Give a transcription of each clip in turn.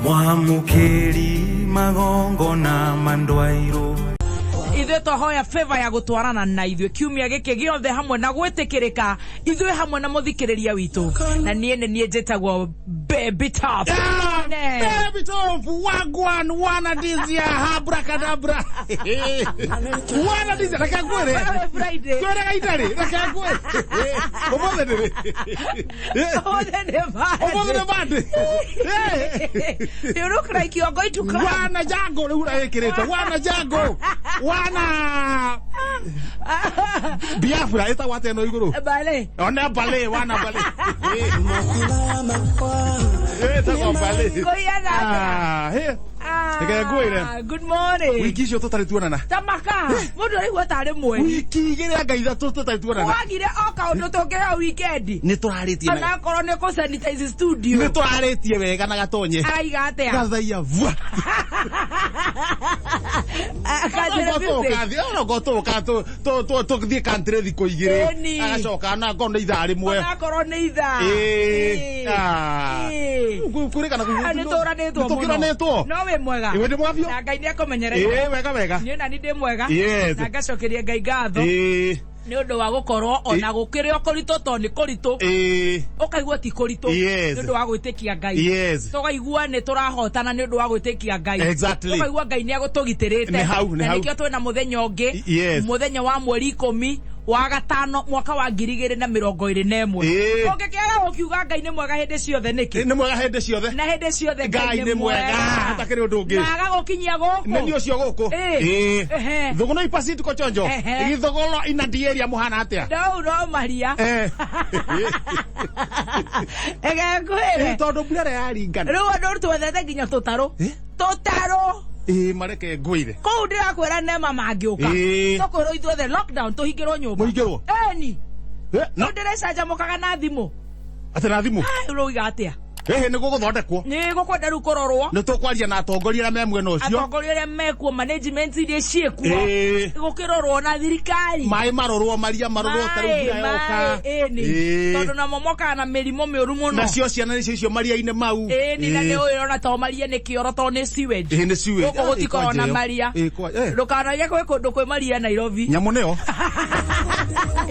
Mwamũkĩri magongona mandwairwo. Ithuĩ twahoya favor ya gũtwarana na ithuĩ kiumia gĩkĩ gĩothe hamwe na gwĩtĩkĩrĩka ithuĩ hamwe na mũthikĩrĩria witũ, na niĩ nĩ niĩ njĩtagwo Baby Top. Ne. Baby Top, wagwan, wana dizia, abracadabra. Wana dizia, reke ngwĩre. Wewe Friday. Kwĩre gaitari, reke ngwĩre. Ũmũthĩ nĩ rĩ? Ũmũthĩ nĩ Ũmũthĩ nĩ Monday. Monday. You look like you are going to club. Wana jango rĩu ũragĩkĩrĩte. Wana jango. Wana Biafra ĩtagwo atĩa ĩno igũrũ? Bale. Ona bale, wana bale. Ĩtagwo bale. Kũhiana atĩa? Ah, he. Ah, Reke ngwĩre. Good morning. Wiki icio tũtarĩ tuonana. Tamaka. Mũndũ araigua tarĩ mweri. Wiki igĩrĩ anga ithatũ tũtarĩ tuonana. Wagire o kaũndũ tũngĩheo weekend. Nĩ tũrarĩtie na Onakorwo nĩ kũ sanitize studio. nĩ tũrarĩtie wega na gatonye. Araiga atĩa? Gathaia vua. Kanjĩra music. Onokorwo tũka tũthiĩ country thikũ igĩrĩ. Ĩni. Agacoka na akorwo nĩ ithaa rĩmwe. Onakorwo nĩ ithaa. Ĩĩ. Ĩĩ. Ah. Ĩĩ. Kwĩrĩkana Ah, nĩ tũranĩtwo mũno. Nĩtũkĩranĩtwo. No wĩ mwega. Ĩĩ ndĩ mwega biũ. Na Ngai nĩ akũmenyereire. Ĩĩ wega wega. Niĩ nani ndĩ mwega. Yes. Na ngacokeria Ngai ngatho Ĩĩ. nĩ ũndũ wa gũkorwo ona gũkĩrĩ o kũritũ to nĩ kũritũ. Ĩĩ. Ũkaigua ti kũritũ. Yes. Nĩ ũndũ wa gwĩtĩkia Ngai. Yes. Tũkaigua nĩ tũrahotana nĩ ũndũ wa gwĩtĩkia Ngai. Exactly. Tũkaigua Ngai nĩ agũtũgitĩrĩte. Nĩ hau, nĩ Na hau. nĩkĩo twĩna mũthenya ũngĩ. Yes. Mũthenya wa mweri 15 mwaka wa 2021. Ĩĩ. Ũngĩkĩaga gũkiuga Ngai nĩ mwega hĩndĩ ciothe nĩkĩ? Nĩ mwega hĩndĩ ciothe. Na hĩndĩ ciothe Ngai nĩ mwega. Hatakĩrĩ ũndũ ũngĩ. Na agagũkinyia gũkũ. Nĩ niĩ ũcio gũkũ. Ĩĩ. Ĩĩ. Ehe. Thũgũno ipacit ko chonjo. Ehe. Gĩthogolo ina ndieria mũhana atĩa? Ndau no maria. Eh. Ege ngwĩre. Ĩĩ, tondũ mbura ĩrĩa yaringana. Rĩu andũ twethete nginya tũtarũ. Eh? Tũtarũ. Ĩĩ mareke ngwĩre. Kũu ndĩrakwĩra nema mangĩũka. Ĩĩ. Tũkwĩrwo ithuothe lockdown tũhingĩrwo nyũmba. Mũhingĩrwo? Ĩni. Eh, no Rĩu ndĩrecanjamũkaga na thimũ. atĩ na thimũ. Ai, ũroiga atĩa? Ĩhĩ nĩ gũgũthondekwo. Nĩ gũkwenda rĩu kũrorwo. Nĩ tũkwaria na atongoria arĩa me mwena ũcio. Atongoria arĩa mekuo management iria ciĩkuo. Ĩĩ. Gũkĩrorwo na thirikari. Maĩ marorwo maria marorwo ta rĩu mbura yoka. Ĩni. Ĩĩ. Tondũ namo mokaga na mĩrimũ mĩũru mũno. Nacio ciana nĩcio icio maria-inĩ mau. Ĩni na Ĩĩ. nĩ ũĩ ona to maria nĩ kĩoro to nĩ sewage. Ĩĩ nĩ sewage. Gũkũ gũtikoragwo na Ĩĩ, maria. Ĩĩ, kwa- eh. Ndũkanoige kwĩ kũndũ kwĩ maria Nairobi. Nyamũ nĩyo.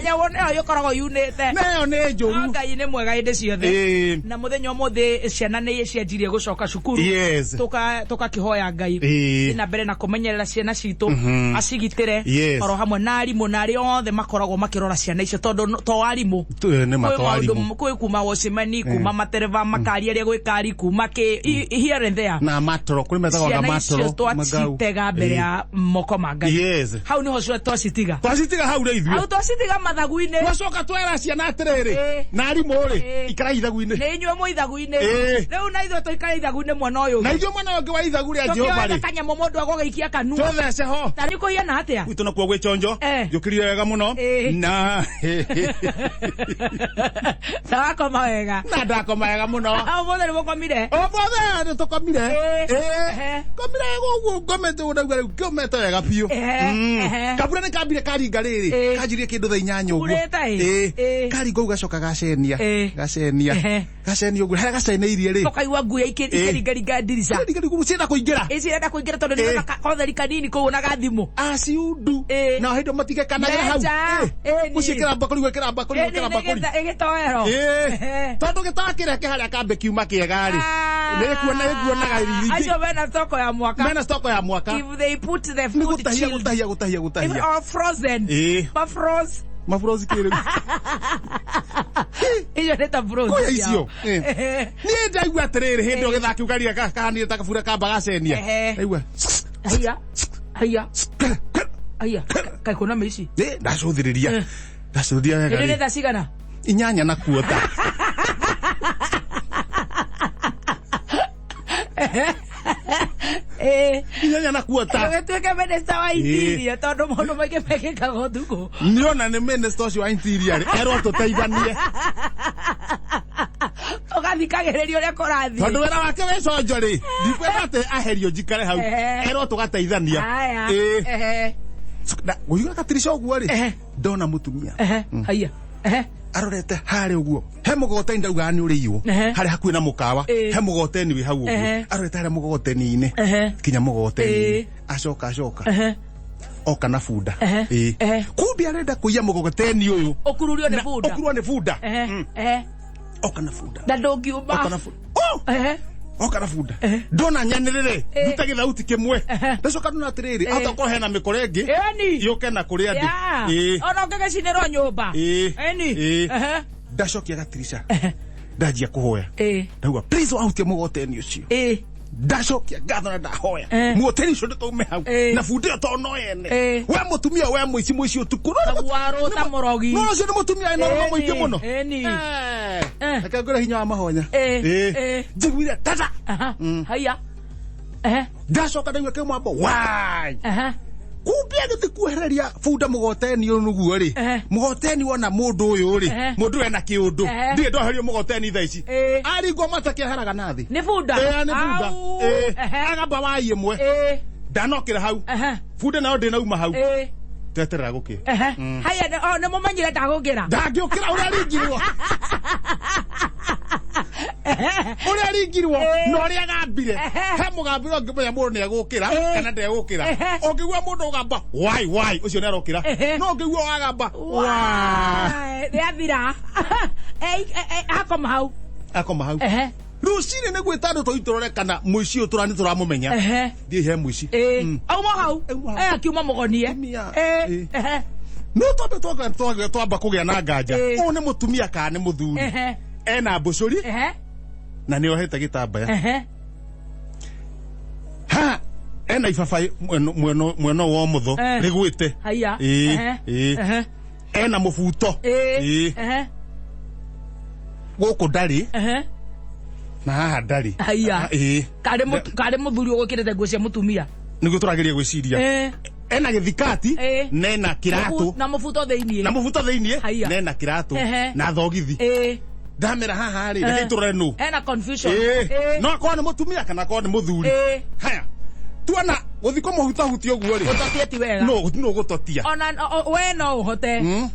Nyamũ nĩyo ĩkoragwo yunĩte. Nayo nĩ No njũru. Ngai nĩ mwega hĩndĩ ciothe. Ĩĩ. Na mũthenya ũmũthĩ ciana nĩ cianjirie gũcoka cukuru. Yes. Tũkakĩhoya Ngai. Ĩĩ. Na mbere na kũmenyerera ciana citũ acigitĩre Yes. oro hamwe na arimũ na arĩa othe makoragwo makĩrora ciana icio tondũ to arimũ. Nĩ ma Kwĩ to maũndũ arimũ. kwĩ kuma wocimani kuma matereba makari arĩa gwĩ kari kuma kĩ here and there. Na matoro kũrĩ metagwo na Ciana icio matoro. Magau. twacitega mbere Ĩĩ. ya moko ma Ngai. Yes. Hau niho cio twacitiga. Twacitiga hau rĩ ithuĩ. Hau twacitiga mathagu-inĩ. Twacoka twera ciana atĩrĩrĩ Ĩĩ. na arimũ rĩ Ĩĩ. ikarai ithagu-inĩ. Nĩ inyuĩ mwĩ ithagu-inĩ. Ĩĩ. Rĩu na ithuĩ tũikare ithagu-inĩ mwena ũyũ Na ũngĩ. ithuĩ mwena ũngĩ wa ithagu rĩa Jehova Tũkĩoete rĩ. kanyamũ mũndũ agũgĩikia kanua. Tũthece ho. Ta rĩu kũhiana atĩa? Gwitũ nakuo gwĩ chonjo. Eh. Njũkĩrire wega mũno. Ĩĩ. Na Ta wakoma wega. na ndakoma wega mũno. Ũmũthĩ nĩ mũkomire? Ũmũthĩ nĩ tũkomire. Ĩĩ. Ĩĩ. Ehe. Komire wega ũguo ngomete ũguo ndauga rĩu ngomete wega biũ. Ehe, ehe. Kabura nĩ kambire karinga rĩrĩ. Ĩĩ. Kanjirie kĩndũ thaa inyanya ũguo. Urĩte ĩ? Ĩĩ. Ĩĩ. Karinga ũguo gacoka gacenia. Ĩĩ. Gacenia. Ehe. Gacenia ũguo. Harĩa gaceneirie rĩ. Ũkaigua nguya ikĩringaringa ndirica. Ringa ringa cienda kũingĩra. Ĩ cirenda kũingĩra tondũ Ĩĩ. nĩ kotheri kanini kũu na gathimũ. Aciundu. Ĩĩ. Na hĩndĩ matigekanagĩra hau. Menja. Ĩĩ. Ĩĩ, Ũcio ĩkĩra mbakũri, gwĩkĩra mbakũri, Ĩni gwĩkĩra mbakũri. ĩgĩtoero. Ĩĩ. Tondũ gĩtoa kĩrĩa kĩharĩa kambe kiuma kĩega rĩ. Nĩ ĩkuonaga riri. Acio mena toko ya mwaka. Mena stoko ya mwaka. If they put the Nĩ food gũtahia chilled. gũtahia gũtahia gũtahia. Or frozen. Ĩĩ. Ma froze. Maburozi kĩrĩ. Icio nĩ ta froze. Kũrĩa icio. Ĩĩ. Ehe. Niĩ ndaigua atĩrĩrĩ hĩndĩ ĩyo gĩthaa kĩu karia kahanire ta kabura kamba gacenia. Ehe. Ndaigua. Haiya. Haiya. Haiya. Kaĩ kwĩna mĩici. Ĩ, ndacũthĩrĩria. Ndacũthĩrĩria wega Rĩrĩ nĩ rĩ. thaa cigana? Inyanya na kuota. Ĩĩ. Inyanya na kuota. Ũgĩtuĩke minister wa interior tondũ maũndũ maingĩ mekĩkaga ũtukũ. Nĩona nĩ minister ũcio wa interior rĩ, erwo tũteithanie. Ũgathikagĩrĩria ũrĩa kũrathiĩ. Tondũ wĩra wake wĩ conjo rĩ, ndikwenda atĩ aherio njikare hau. Ehe. Erwo tũgateithania. Haya. Ĩĩ. Ehe. Na gũigua gatirisha ũguo rĩ, Ehe. ndona mũtumia. Ehe. Haiya. Ehe. Arorete harĩa ũguo he mũgogoteni, ndaugaga nĩ ũrĩiywo. Ehe. Harĩa hakuhĩ na mũkawa. Ĩĩ. He mũgogoteni wĩ hau ũguo. Ehe. Arorete harĩa mũgogoteni-inĩ. Ehe. Kinya mũgogoteni-inĩ. Ĩĩ. Acoka acoka. Ehe. Oka na bunda. Ehe. Ĩĩ. Ehe. Kumbe arenda kũiya mũgogoteni ũyũ. Ũkururio nĩ Na- bunda. Ũkurwo nĩ bunda. Ehe. Ehe. Oka na bunda. Na ndũngiuma. Oka na bunda. Oh! Ehe. Oka na bunda, ndona nyanĩrĩre, Ĩĩ. ndute gĩthauti kĩmwe. Ehe. Ndacoka ndona atĩrĩrĩ, Ĩĩ. ahota gũkorwo hena mĩkora ĩngĩ Ĩni. yũke na kũrĩa ndĩ. Yeah. Ĩĩ. Ona ũngĩgĩcinĩrwo nyũmba. Ĩĩ. Ĩni. Ĩĩ. Ehe. Ndacokia gatirica, ndanjia kũhoya. Ĩĩ. Ndauga, "Please, wahutia mũgoteni ũcio." Ĩĩ. Ndacokia ngatho na ndahoya Eh. mũgoteni ũcio ndũkaume hau Eh. na bunda ĩyo tondũ no ene. Eh. We mũtumia, we mũici, mũici ũtukũ. Kaguarũ ta mũrogi. No ũcio nĩ mũtumia ena ũrũme mũingĩ mũno. Ĩni. Eh. Eh. Reke ngwĩre hinya wa mahonya. Eh. Ĩĩ. Eh. Njiguire tata. Aha. Haya. Ehe. Ndacoka ndaigua kĩmwambo wai. Aha. Kumbe agĩthiĩ kuohereria bunda mũgoteni ũyũ nĩguo rĩ, Ehe. mũgoteni wona mũndũ ũyũ rĩ, Ehe. mũndũ ũyũ ena kĩũndũ. Ehe. Ndirĩ ndoherio mũgoteni thaa ici. Ĩĩ. Aringwo matakĩeheraga na thĩ. Nĩ bunda. Ĩĩ, nĩ bunda. Au. Ĩĩ. Ehe. Agamba wai ĩmwe. Ĩĩ. Ndanokĩra hau. Ehe. Bunda nayo ndĩnauma hau. Ĩĩ. Teterera gũkĩ. Ehe. Haya, oh, nĩ mũmenyire ndagũkĩra. Ndangĩũkĩra ũrĩa ringirwo, ũrĩa ringirwo Ĩĩ. na ũrĩa agambire. Ehe. He mũgambire ũngĩmenya mũndũ nĩ egũkĩra Ĩĩ. kana ndegũkĩra. Ehe. Ũngĩigua mũndũ ũgamba wai wai, ũcio nĩ arokĩra. Ehe. No ũngĩigua wagamba wai, Wai. Rĩathira. Akoma hau. Akoma hau. Ehe. Rũcinĩ nĩ gwĩta andũ tũitũrore kana mũici ũyũ tũra nĩ tũramũmenya. Ehe. Thiĩ he mũici. Ĩĩ. Auma hau. Auma hau. Eh, akiuma mũgonie. Mũtumia. Ĩĩ. Ĩĩ. Ehe. No twambe twamba kũgĩa na nganja, Ĩĩ. ũyũ nĩ mũtumia kana nĩ mũthuri. Ehe. Ena mbũcũri Ehe. na nĩ ohete gĩtambaya. Ehe. Ha ena ibabaĩ mwena wa ũmotho Eh. rĩgwĩte. Haya. Ĩĩ, Ehe. ĩĩ. Ehe. Ena mũbuto. Ĩĩ. Ĩĩ. Ehe. Gũkũ ndarĩ Ehe. na haha ndarĩ. Haya. Ah, ĩĩ. Karĩ mũthuri ũgũkĩrĩte nguo cia mũtumia. Nĩguo tũrageria gwĩciria. Ĩĩ. Ena gĩthikati Ĩĩ. na ena kĩratũ. Na mũbuto thĩiniĩ. Na mũbuto thĩiniĩ Haya. na ena kĩratũ Ehe. na thogithi. Ĩĩ. Ndamera haha rĩ, Eh. reke tũrore nũ. Ena confusion. Ĩĩ. Ĩĩ. No akorwo nĩ mũtumia kana akorwo nĩ mũthuri. Ĩĩ. Haya, tuona gũthiĩ kũmũhutahutia ũguo rĩ, Gũtotia ti wega. no no gũtotia. Ona we no ũhote.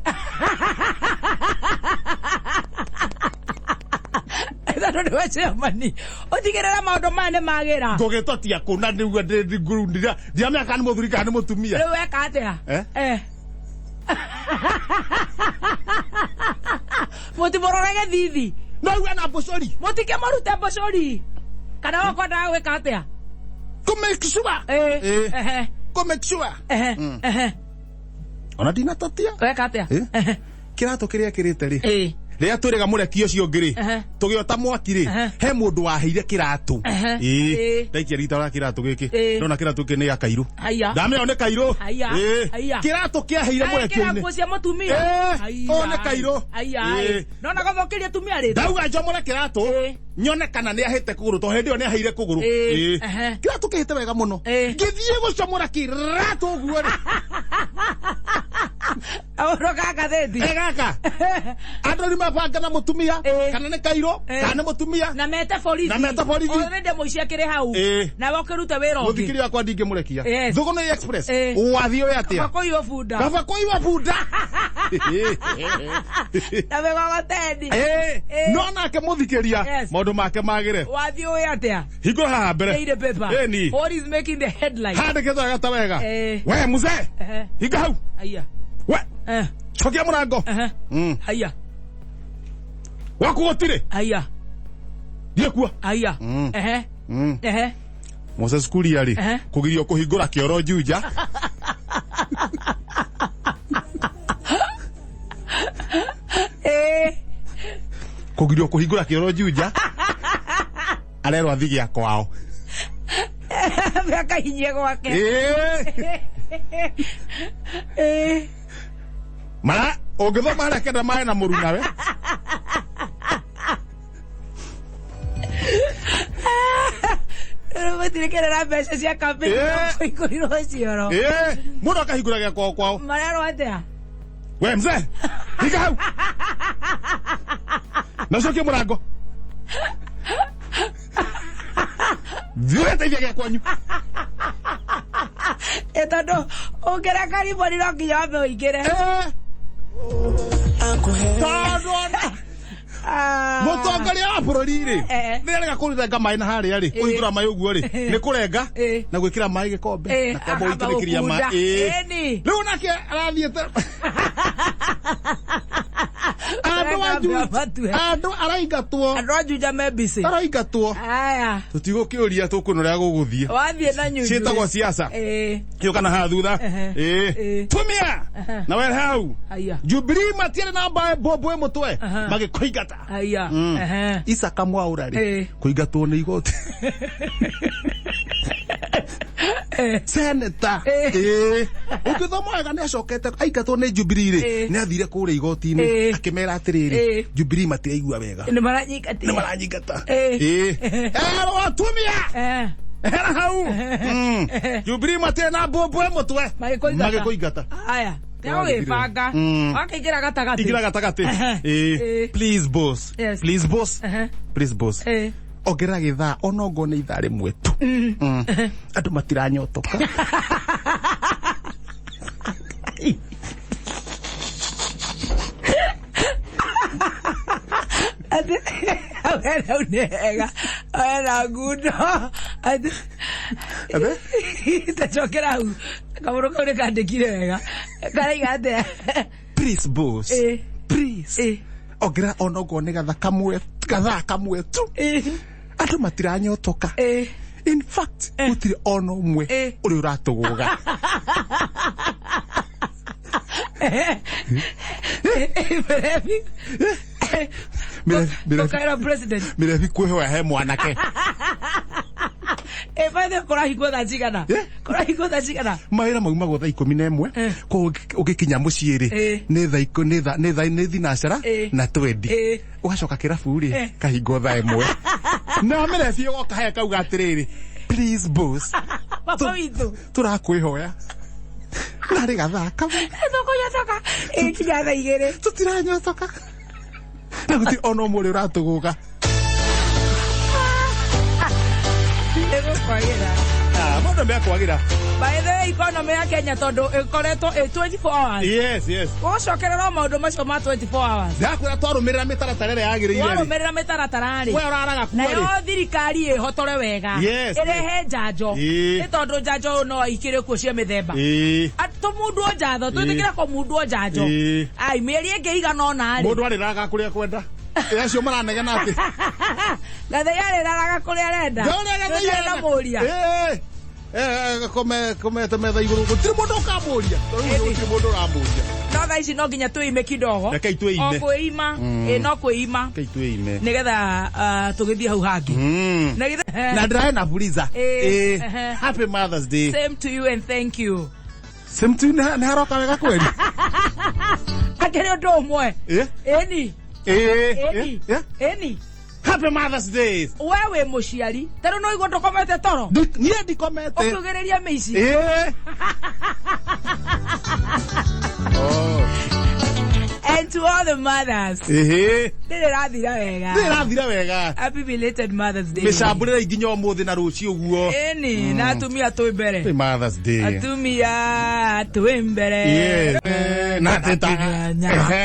Tondũ nĩwe chairman. Ũtigĩrĩre maũndũ maya nĩ magĩra. Ngũgĩtotia kũ na nĩguo ndiramenya kana nĩ mũthuri kana nĩ mũtumia? Rĩu weka atĩa? Eh? Eh. Mũtimũrore gĩthithi. No rĩu ena mbũcũri. Mũtikĩmũrute mbũcũri. Kana wakwendaga gwĩka atĩa? Kũ make sure. Ĩĩ. Ĩĩ. Ehe. Kũ make sure. Ehe. Ehe. Ona ndinatotia. Weka atĩa? Eh? Ehe. Kĩratũ kĩrĩa kĩrĩte rĩ, Ĩĩ. rĩrĩa twĩrĩga mũreki ũcio ũngĩ rĩ, Ehe. tũgĩota mwaki rĩ, Ehe. he mũndũ waheire kĩratũ. Ehe. Ĩĩ. Ĩĩ. Ndaikia rita rĩa kĩratũ gĩkĩ, Ĩĩ. ndona kĩratũ gĩkĩ nĩ gĩa kairũ. Haya. Ndamenya nĩ kairũ. Haya. Ĩĩ. Haya. Kĩratũ kĩaheire Ekĩra mũrekio-inĩ. nguo cia mũtumia. Ĩĩ. Haya. Ũyũ nĩ kairũ. Haya. Ĩĩ. Nona gũthũkĩria atumia rĩtwa. Ndauga njomore kĩratũ Ĩĩ. nyone kana nĩ ahĩte kũgũrũ to hĩndĩ ĩyo nĩ aheire kũgũrũ. Ĩĩ. Ĩĩ. Ehe. Kĩratũ kĩhĩte wega mũno. Ĩĩ. Ngĩthiĩ gũcomora kĩratũ ũguo rĩ, Aũrũ ka ngathĩti. ĩ gaka andũ nĩ mabanga na mũtumia Ĩĩ. kana nĩ kairũ Ĩĩ. kana nĩ mũtumia. Na mete borithi. Na mete borithi. Already mũici akĩrĩ hau. Ĩĩ. Nawe ũkĩrute wĩra ũngĩ. Mũthikĩria wakwa, ndingĩmũrekia. Yes. Thũgũnĩ Express. Ĩĩ. Wathiĩ ũyũ atĩa? Kaba bunda. Kaba kũiywo bunda. Na mĩgogoteni. Ĩĩ. Ĩĩ. No nake mũthikĩria, Yes. maũndũ make magĩre. Wathiĩ ũĩ atĩa? Hingũra haha mbere. Daily paper. Ĩni. What is making the headline? Handĩkĩtwo wega ta wega. Ĩĩ. We mzee, Ehe. hinga hau. Haya. We Eh. cokia mũrango. Ehe. Haya. Gwaku gũtirĩ. Haya. Thiĩ kuo. Haya. Ehe. Ehe. Moses Kuria rĩ, Ehe. kũgirio kũhingũra kĩoro Juja. Ĩĩ. Kũgirio kũhingũra kĩoro Juja, arerwo athiĩ gĩa kwao. Akahinyie gwake. Ĩĩ. Ĩĩ. Mara ũngĩthoma harĩa kenda maĩ na mũrunawe. Rĩu gũtirĩ kĩrĩra mbeca cia campaign Ĩĩ. kũhingũrirwo cioro. Ĩĩ, mũndũ akahingũra gĩa kwao kwao. Marerwo atĩa? We mzee, hinga hau na ũcokie mũrango, thiĩ ũgeteithia gĩa kwanyu. Ĩ tondũ ũngĩreka ribori no nginya wambe ũingĩre. Ĩĩ. Tondũ ona mũtongoria wa bũrũri rĩ, Eh. nĩ arega kũrenga maĩ na harĩa rĩ, kũhingũra maĩ ũguo rĩ, nĩ kũrenga Eh. na gwĩkĩra maĩ gĩkombe Eh, na kwamba akamba gũitĩrĩria gũkunda. maĩ. Eh. Ĩni. Rĩu nake arathiĩte andũ a Kũrenga Juja- matue. andũ araingatwo, Andũ a Juja me busy. araingatwo. Aya. Tũtigũkĩũria, tũkuona ũrĩa gũgũthiĩ. Wathiĩ na nyunyu. Ciĩtagwo siasa. Eh. Kĩo kana haha thutha. Ehe. Ĩĩ. Ĩĩ. Tumia Ehe. na were hau. Aya. Jubilee matiarĩ na mbae mbombo ĩ mũtwe, Aha. magĩkũingata. Aya. Ehe. Isaka Mwaura rĩ, Ĩĩ. kũingatwo nĩ igoti. Eh. Seneta. Ĩĩ. Ĩĩ. Ũngĩthoma wega nĩ acokete aingatwo nĩ Jubilee rĩ, Ĩĩ. nĩ athire kũrĩa igoti-inĩ Ĩĩ. akĩmera atĩrĩrĩ, Ĩĩ. Jubilee matiraigua wega, Nĩ maranyingatire. nĩ maranyingata. Ĩĩ. Ĩĩ. Erwo atumia Eh. hera hau. Jubilee matirĩ na mbombo ĩ mũtwe, Magĩkũingata. magĩkũingata. Aya. Nĩgũgĩbanga. Mm. Wakĩingĩra gatagatĩ. Ingĩra gatagatĩ. Ehe. Ĩĩ. Ĩĩ. Please boss. Yes. Please boss. Ehe. Please boss. Ĩĩ. Ongerera gĩthaa onongwo nĩ ithaa rĩmwe tu. Andũ matiranyotoka. Atĩ hau hau nĩ hega. Hena ngundo. Atĩ Atĩ? tacokera hau. Kamũndũ kau nĩ kandĩkire wega. Karaiga atĩa? Please boss. Ĩĩ. Please. Ĩĩ. Ongerera onongwo nĩ gathaa kamwe, gathaa kamwe tu. Ĩĩ. Andũ matiranyotoka. Ĩĩ. In fact, gũtirĩ ona ũmwe Ĩĩ. ũrĩa ũratũgũga. Mĩrebi. Mĩrebi- mĩrebi- Ũkaĩra president. Mĩrebi kwĩhoya he mwanake. Ĩ by the way, kũrahingwo thaa cigana? Eh? Kũrahingwo thaa cigana? Mawĩra maumagwo thaa 11. Eh. Koguo ũgĩkinya mũciĩ rĩ, Eh. nĩ thaa nĩ thaa nĩ thaa nĩ thinacara Eh. na twendi. Eh. Ũgacoka kĩrabu rĩ, Eh. kahingwo thaa 1. Na mĩrebi ũgoka he kauga atĩrĩrĩ, please boss, Baba witũ. tũrakwĩhoya narĩ gathaa kamwe. Tũkũnyotoka. Ĩkinya thaa 2. Tũtiranyotoka na gũtirĩ ona ũmwe ũrĩa ũratũgũga. Ĩgũkwagĩra. Ah, maũndũ mekwagĩra. By the way, economy ya Kenya tondũ ĩkoretwo ĩ 24 hours. Yes. Gũcokerera o maũndũ macio ma 24 hours. Ndakwĩra twarũmĩrĩra mĩtaratara ĩrĩa yagĩrĩire rĩ, Warũmĩrĩra mĩtaratara rĩ, we ũraraga kuo nayo rĩ. thirikari ĩhotore wega, ĩrehe njanjo, Ĩĩ. nĩ tondũ njanjo no ikĩrĩ kuo cia mĩthemba. Ĩĩ. Tũmundwo njatho, twĩtĩkĩra kũmundwo njanjo. Ĩĩ. Ai, mĩeri ĩngĩ igana ũna rĩ, Mũndũ arĩraga kũrĩa kwenda. Ĩ, acio maranegena atĩ Gathei arĩraraga kũrĩa arenda. Tũtarĩ na mũria. Komete metha igũrũ, gũtirĩ mũndũ ũkamũria. Tondũ rĩu gũtirĩ mũndũ ũramũria. No thaa ici no nginya twĩime kidogo. Rekei twĩime. O kwĩima. Ĩ, no kwĩima. Rekei twĩime. Nĩgetha tũgĩthiĩ hau hangĩ. Na githĩ- Na ndĩrahe na Fuliza. Ĩĩ. Ĩĩ. Ehe. Happy Mother's Day. Same to you and thank you. Same to you. Nĩ haroka wega kweri. Hakĩrĩ ũndũ ũmwe. Ĩĩ. Ĩni. Ĩĩ. Ĩni. Ĩĩ. Ĩni. Happy Mother's Day. We wĩ mũciari. Ta rĩu no igua ndũkomete toro. Niĩ ndikomete. Ũkiugĩrĩria mĩici. Ĩĩ. Oh. And to all the mothers. Ĩhĩ. Ndĩrĩ rathira wega. Ndĩrĩ rathira wega. Happy belated Mother's Day. Mĩcambũrĩre nginya ũmũthĩ na rũciũ ũguo. Ĩni, na atumia twĩ mbere. Happy Mother's Day. Atumia twĩ mbere. Yes. Na teta.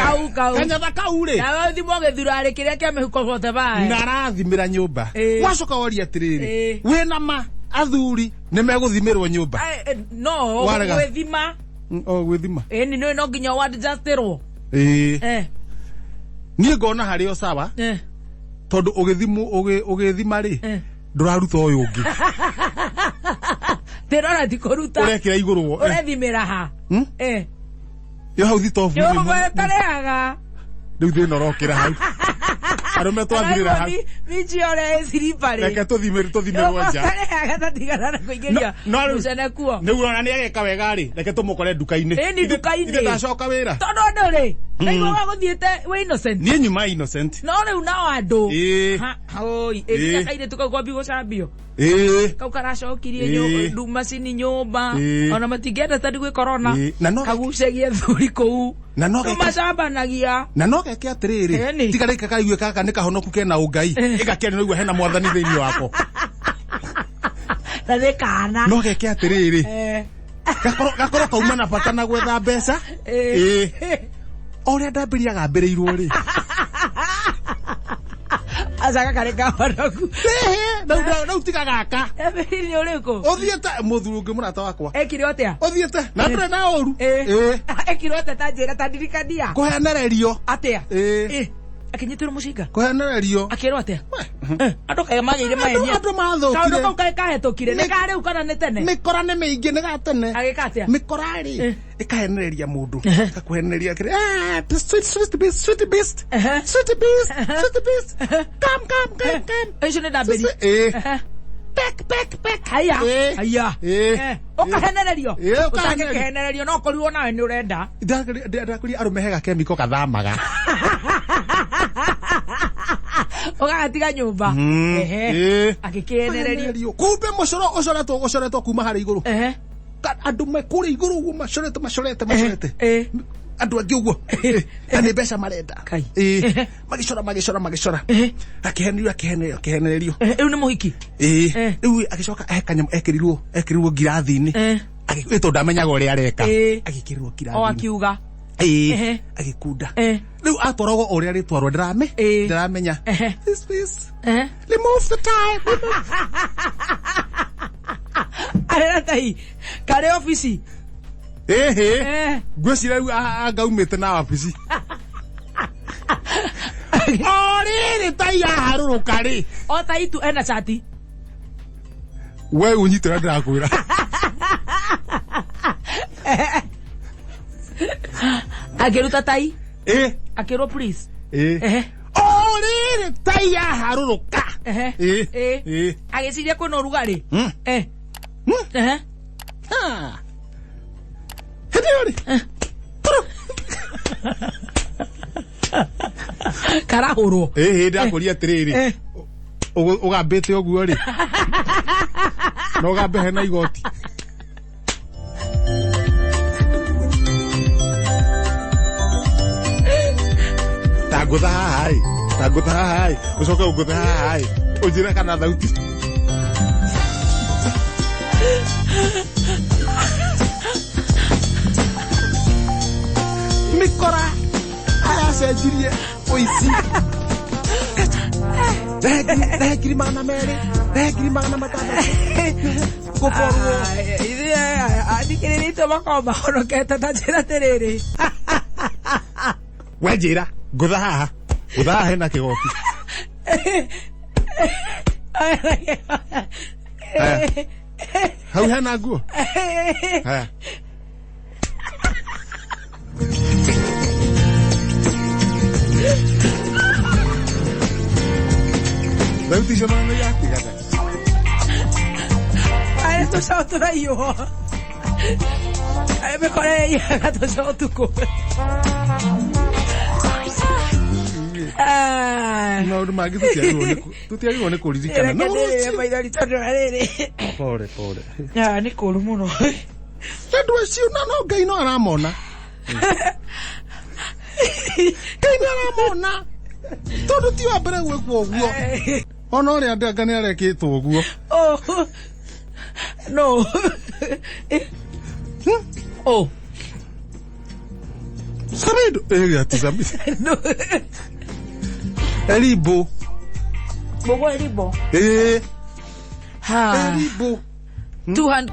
Kau kau. Kanyatha kau rĩ. Nawe ũthimwo gĩthurarĩ kĩrĩa kĩa mĩhuko bote bae. Na arathimĩra nyũmba. Ĩĩ. Wacoka woria atĩrĩrĩ, Ĩĩ. wĩna ma athuri nĩ megũthimĩrwo nyũmba? Ai, no, Warega. gwĩthima. O gwĩthima. Ĩni nĩ no nginya ũadjustĩrwo. Ĩĩ. Eh, Niĩ ngona harĩ o sawa, eh, tondũ ũgĩthimwo ũgĩthima rĩ, eh. ndũraruta ũyũ ũngĩ. Ndĩrona ti kũruta. Ũrekĩra igũrũ. Ũrethimĩra ha? Hmm? Eh. Yo hau thitobu. Nyũmba ĩtarĩhaga. Rĩu thĩna ũrokĩra hau. Arũme twathirĩra hau. Minji ũrĩa ĩ slippery. Reke tũthimĩrwo nja. Ĩtarĩhaga tatigana na kũingĩria No, no, rĩu- mũcene kuo. Nĩguo ona nĩ ageka wega rĩ, reke tũmũkore nduka-inĩ. Ĩni nduka-inĩ. Ithe ndacoka wĩra. Tondũ andũ rĩ, naigua gũthiĩte wĩ innocent. Niĩ nyuma innocent. No rĩu nao andũ. Ĩĩ. Ha, oi, Ĩĩ. ĩkinya kairĩtu kau kwambi gũcambio. Ĩĩ. Kau karacokirie Ĩĩ. macini nyũmba. Ĩĩ. Ona matingĩenda tondũ gwĩ corona. Ĩĩ. Na no- Kagucagia thuri kũu. Na no geke- Macambanagia. Na no geke atĩrĩrĩ, Ĩni. tiga rĩka kaigue gaka nĩ kahonoku kena ũngai, ĩgakĩaria nĩguo hena mwathani thĩinĩ wako. Na nĩ kana. No geke atĩrĩrĩ, Eh. gakorwo kauma na bata na gwetha mbeca. Ĩĩ. Ĩĩ. O ũrĩa ndambĩria agambĩrĩirwo rĩ. Aca gakarĩ kahonoku. Ĩhĩ, rĩu tiga gaka. Ndambĩrĩirie ũrĩkũ? Ũthiĩte mũthuri ũngĩ mũrata wakwa. Ekire atĩa? Ũthiĩte na ndũrĩ na ũru. Ĩĩ. Ĩĩ. Ekirwo atĩa ta njĩra ta ndirikania? Kũhenererio. Atĩa? Ĩĩ. Ĩĩ. Akĩnyitĩrwo mũcinga? Kũhenererio. Akĩrwo atĩa? We. Andũ kaĩ magĩire mahenia. Andũ mathũkire. Kaũndũ kau kaĩ kahĩtũkire. Nĩ Nĩ- ka rĩu kana nĩ tene? Mĩkora nĩ mĩingĩ nĩ ga tene. Agĩka atĩa? Mĩkora rĩ Eh. ĩkahenereria mũndũ. Ehe. Ĩgakũhenereria akĩrĩ, "Ah, sweet sweet beast, sweet beast. Ehe. Sweet beast, sweet beast. Come come come come." Icio nĩ ndambĩri. Ĩĩ. Ehe. Peck peck peck. Haya. Ĩĩ. Haya. Ĩĩ. Eh, Ũkahenererio. Ĩĩ, ũkahenererio. Ũtangĩkĩhenererio no ũkorirwo nawe nĩ ũrenda. Ndakũria arũme he gakemiko gathamaga. Ũgagatiga nyũmba. Ehe. Ĩĩ. Agĩkĩhenererio. Kumbe mũcoro ũcoretwo ũcoretwo kuma harĩa igũrũ. Ehe. Andũ me kũrĩa igũrũ ũguo macorete macorete macorete. Ĩĩ. Andũ angĩ ũguo. Na nĩ mbeca marenda. Kai. Ĩĩ. Magĩcora magĩcora magĩcora. Akĩhenererio akĩhenererio akĩhenererio. Ehe, Rĩu nĩ mũhiki. Ĩĩ. Eh. Rĩu agĩcoka he kanyamũ ekĩrirwo ekĩrirwo ngirathi-inĩ. Eh. Ĩ tondũ ndamenyaga ũrĩa areka. Ĩĩ. Agĩkĩrirwo O ngirathi-inĩ. akiuga. Ĩĩ. Ehe. Agĩkunda. Eh. Rĩu atwaragwo ũrĩa rĩtwarwo ndĩrame. Ĩĩ. Ndĩramenya. Ehe. This please. Ehe. Remove the tie. Arera tai. Karĩ obici. Ĩhĩ. Eh. Ngwĩciria rĩu angaumĩte na wabici. O rĩrĩ tai yaharũrũka rĩ. O tai tu ena cati. We ũnyite ũrĩa ndĩrakwĩra. Akĩruta tai. Ĩ. Akĩrwo please. Ĩ. Ehe. O rĩrĩ tai yaharũrũka. Ehe. Ĩ. Ĩ. Ĩ. Agĩciria kwĩna ũrugarĩ. Mm. Eh. Mm. Ehe. Ha. Hĩndĩ ĩyo rĩ. Tũrũ. Karahũrwo. Ĩ hĩ ndakũria atĩrĩrĩ. Eh. Ũgambĩte ũguo rĩ. Na ũgambe hena igoti. Tangũtha haha ĩ. Tangũtha haha ĩ. Ũcoke ũngũthe haha ĩ. Ũnjĩre kana thauti. Mĩkora aracenjirie ũici. Rehe ngiri 200, rehe ngiri 600. Ngũborwo. Ithuĩ athikĩrĩria itũ makoragwo mahonokete ta njĩra atĩrĩrĩ. We njĩra, ngũtha haha. Ngũtha haha hena kĩgoti. Haya. Hau hena nguo. Haya. Thauti icio nĩ iratigana. Arĩ tũcaũ tũraiywo. Arĩ mĩkora ĩiyaga tũcaũ ũtukũ. Ah. Maũndũ mangĩ tũtiagĩrĩirwo nĩ kũririkana. Reke No ndĩrĩre rũciũ. maithori tondũ wa rĩrĩ. Pole pole. Ah, nĩ kũũru mũno. Andũ acio na no Ngai no aramona. Ngai nĩ aramona. Tondũ ti wa mbere gwĩkwo ũguo. Ona ũrĩa andũ anga nĩ arekĩtwo ũguo. Oh. No. Oh. Samido. Eh, ati Samido. No. Elibo. Mũgwa Elibo. Eh, Ha. Elibo. 200